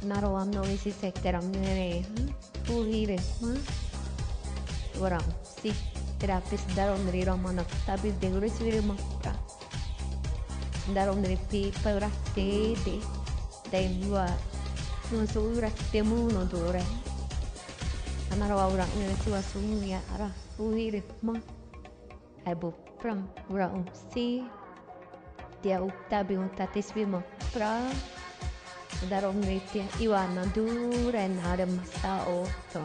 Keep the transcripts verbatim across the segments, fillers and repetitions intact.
Ãne rowamnarĩ sisãnawamnarĩ, hã? Huhiré ma. Waraosi. Te da pese da ro nere ro mana tabi de ure siwiré ma pra. Da ro nere pipa ura te de. Dai wa. Nosso ura te mu no dore. Ãne rowaura nere siwa sunya ara. Huhiré ma. Ai bu pra, ura un si. Dia uptabi un tateswi ma pra. Daro mete iwana dure nare masa oto.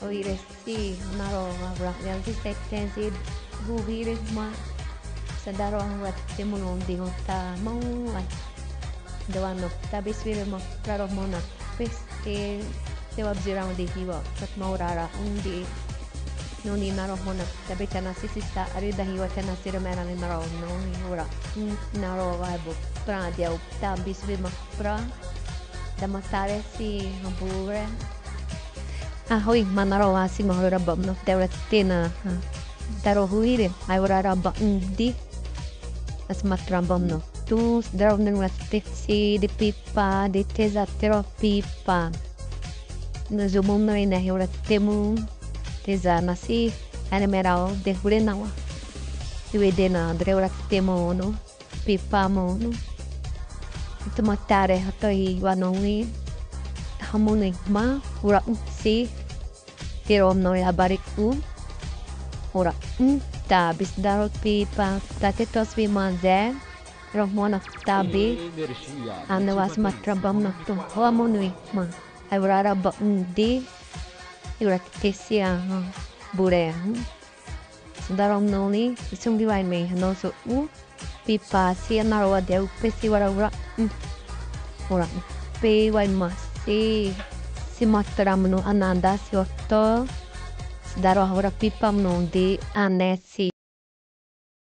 Oire si, naro wa ura yang si sekten si huhiré ma. Sadaro wa temuno di un ta mau. Dawano tabi swiré ma pra ro mona. Peste, te wa bzira un di hiwa. Sat maurara un di. Noni naro mona, tabe tana sisi sa, ari dahi wa tana sira mena ni naro noni ura. Mm, naro wa bu pra dia u tabi sube ma pra. Da matare si hambure. A hoi, ma naro wa si ma ura bam no, da ura tena, ha. Daro huire, ai ura ra ba, mm, di. As matra bam no. Tu, daro nani wa te si, di pipa, di teza tero pipa. No zumo no ina he ura temu. Teza nasi, ane merao, de hure na wa. Iwe de na, dre ura temo no, pipa mo no. Tuma tare hato i wa no ni. Hamu ni ma, ura un si. Tero no ya bari un. Ura un, ta bis daro pipa, ta te tos bi manze. Ro mo na tabi. Ane was ma trabam na to, hamu ni ma. Ai ura ra ba un di. Ura tesi a, ha. Bure a. Sudaro noni, isung di wai me, no so u, pipa si a naro wa de u, pesi wara ura, mm. Ura, pe wai ma si, si matra mno ananda si oto, sudaro ura pipa mno di, anesi.